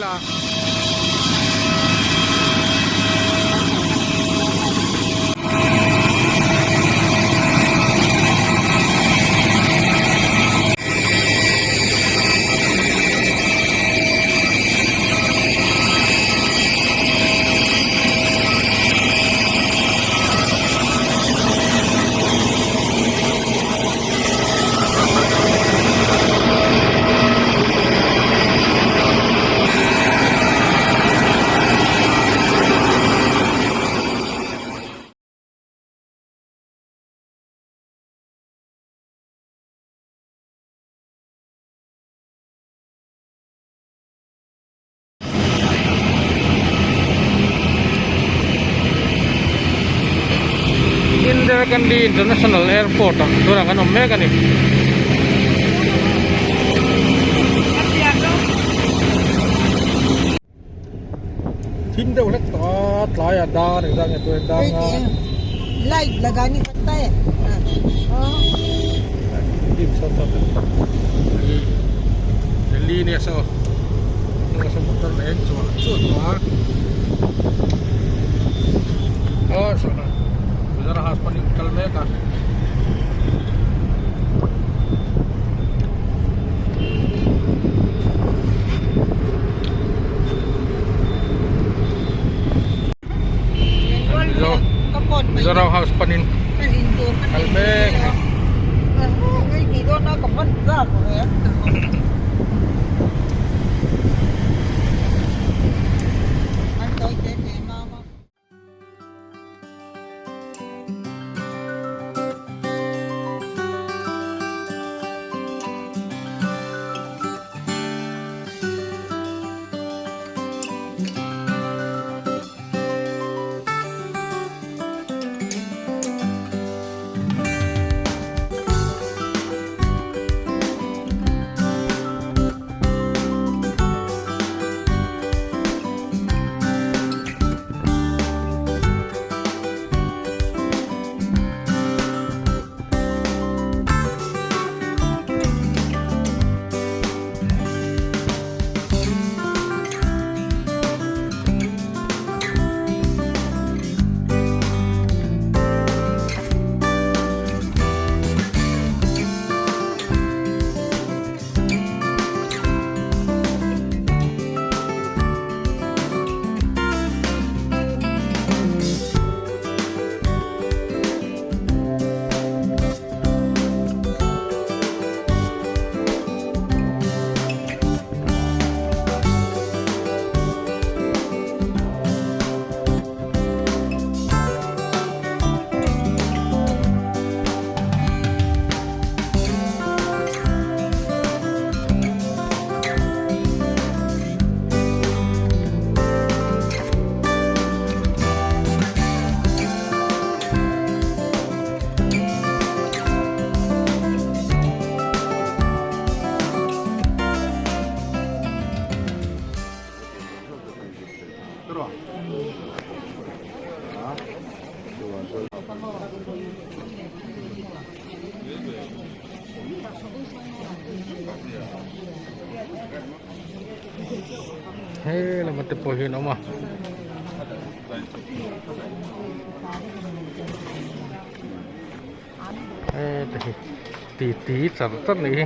zel a. Indira Gandhi International Airport ah tunah kan awm mek a ni. Thim deuh hlek tawh a tlai a dar engzah nge tun dar nga light lagani sakta hai dim sawt sawt Delhi nia saw hnungah saw motor a eng chuah chuah tawh a aw saw Gujarat house pawh kal mek a. Mizoram House panin kal mek a ni. He lama te pawh hian a awm a. Heta hi ti ti char char nih hi.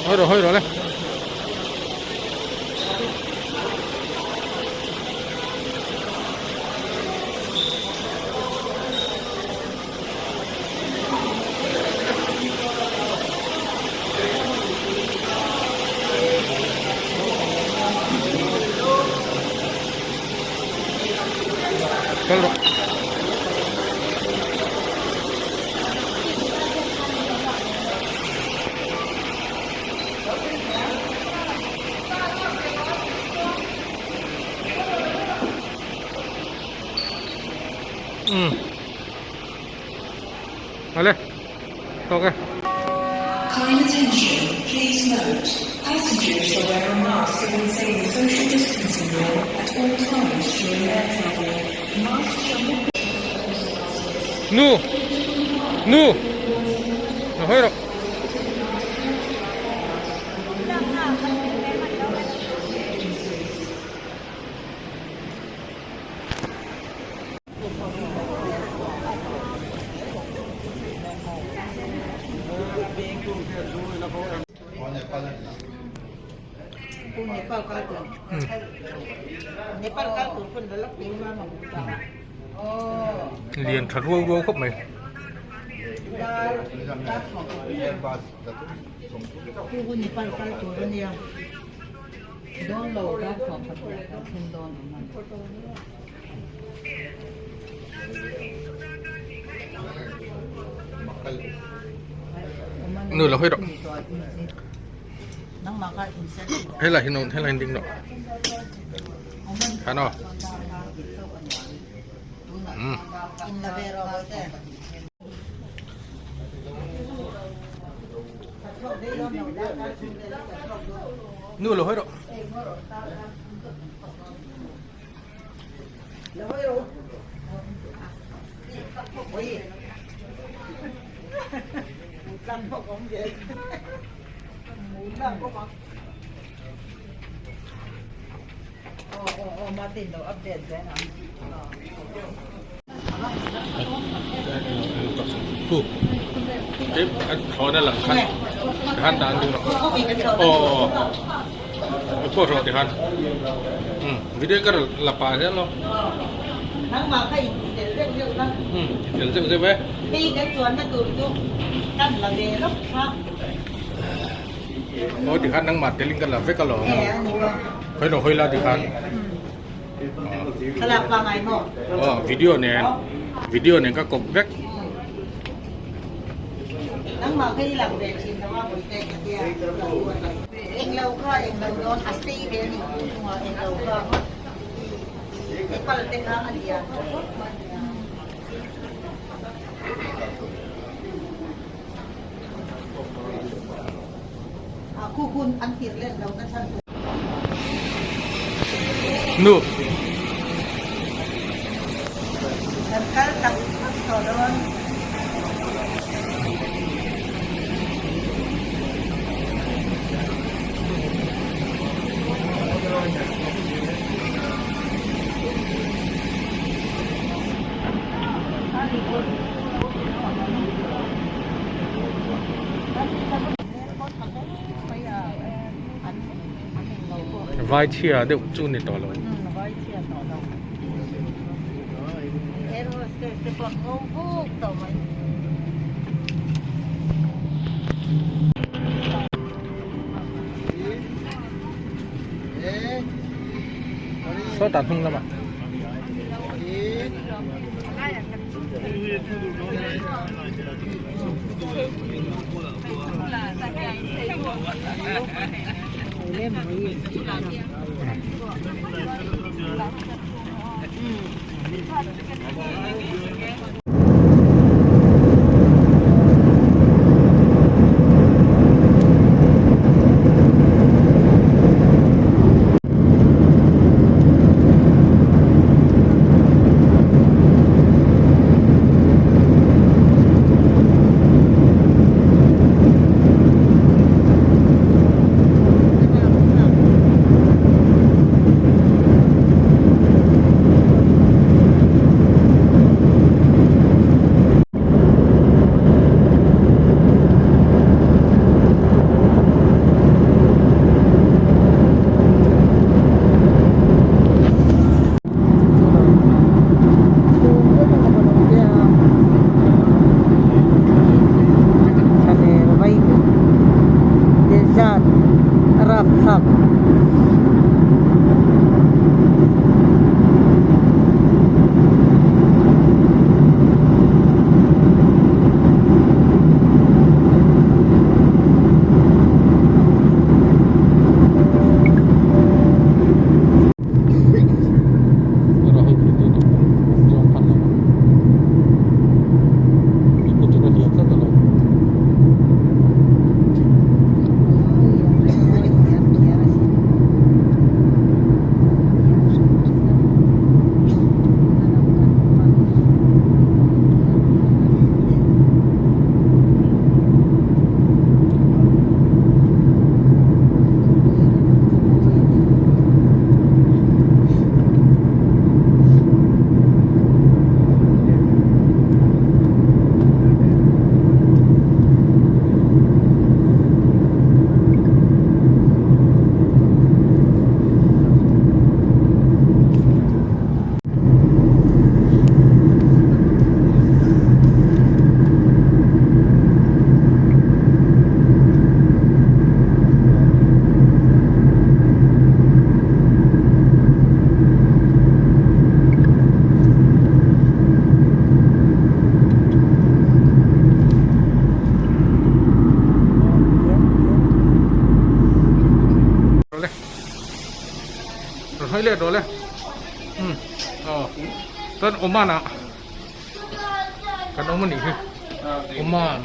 Hawi rawh hawi rawh le. Kal rawh. Umm. Ale. Tawk e. Kind attention, please note, passengers shall wear a mask and maintain the social distancing rule at all times during air travel. Masks shall not be Nu! Nu! Na hawi rawh. Lian tha ruau ruau khawp mai. Nu la hawi rawh helai hi helai hi ding rawh khan aw umm. Nu la hawi rawh. Thlawhna lang khan tikhan dan ding rawh aw aw pawh rawh tikhan video ka la pah zel lo tel zeuh zeuh e aw tikhan nangmah telin ka la vek alawm khawi lo hawi la tikhan. Thlalak pangai maw? Aw, video nen. Video nen ka kawp vek. Nangmah kha i lang ve thin lo a Bawihte ka tia. Englo kha englo dawn a sei ve a ni pu chungah englo kha i pal te kha a lian tha khawp mai. A khu hun an tir let lo na chhan tur. Nu. Kan kal tak tak tawh dawn. Vai chhia deuh chu ni tawh lo. Sawtah hnung lamah. let rawh le. Umm aw chuan Oman ah kan awm a nih hi Oman.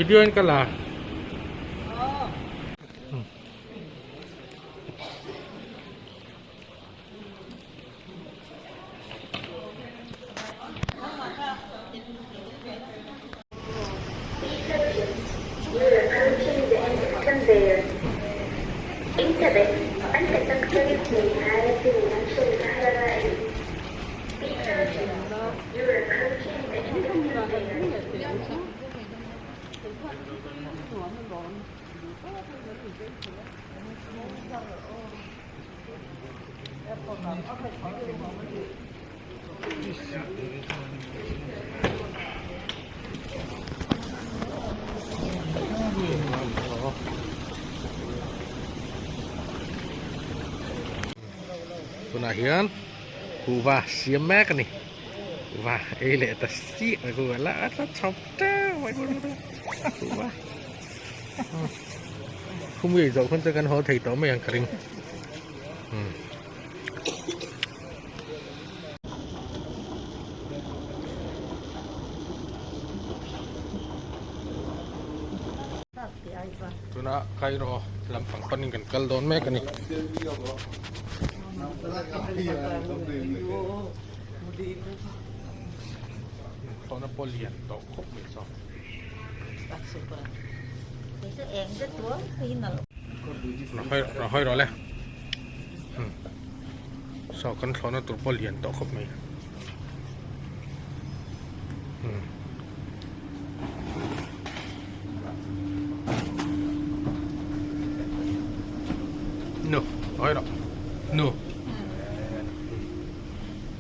Video in ka la. Tunah hian kuhva siam mek a ni kuhva ei leh ta chiah mai kuhva la a tla chho teuh mai kuhva khumi zawh khan chuan kan haw thei tawh mai ang ka ring. Tuna Cairo lampang panin kan kal dawn mek a ni. Thlawhna pawh lian tawh khawp mai saw. Hawi rawh le. Saw kan thlawhna tur pawh lian tawh khawp mai. Nu, hawi rawh. Nu.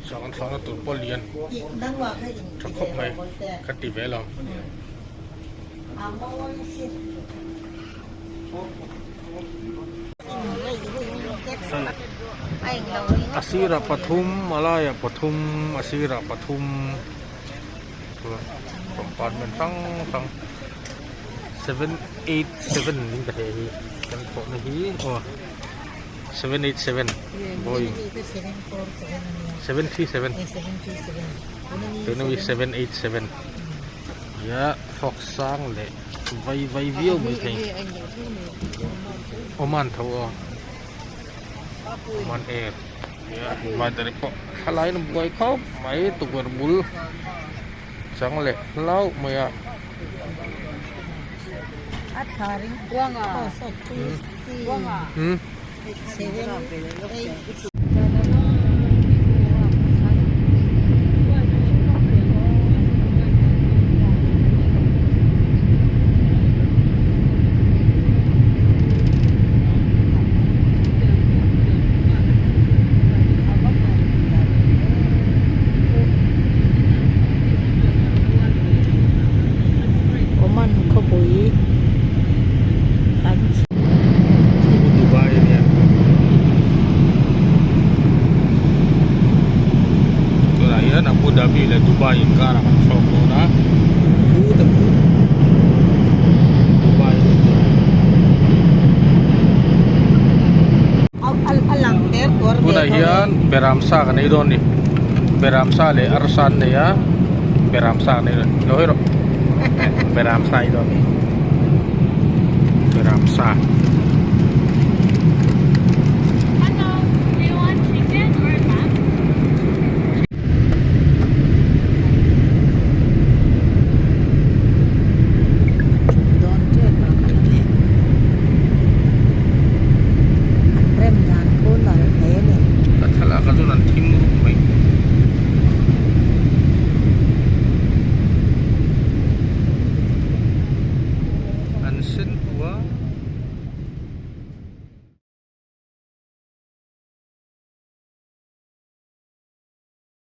Saw kan thlawhna tur pawh lian tha khawp mai ka ti ve lo. A sirah pathum a laiah pathum a sirah pathum compartment hrang hrang 787 in ka heh hi kan thawhna hi aw 787 Boeing 737 tuna mi 787 ia thawk sang leh vai vai viau mai thei Oman tho aw Oman air nia divider pawh thlalaiin a buai khawp mai tukverh bul chang leh hlauh mai a. Oman khawpui an Dubai ania. hian Abu Dhabi leh Dubai inkarah kan thlawk dawn a Dubai tunah hian beram sa kan ei dawn a ni beram sa leh arsa an nei a beram sa an ei dawn lo hawi rawh beram sa ei dawn a ni beram sa.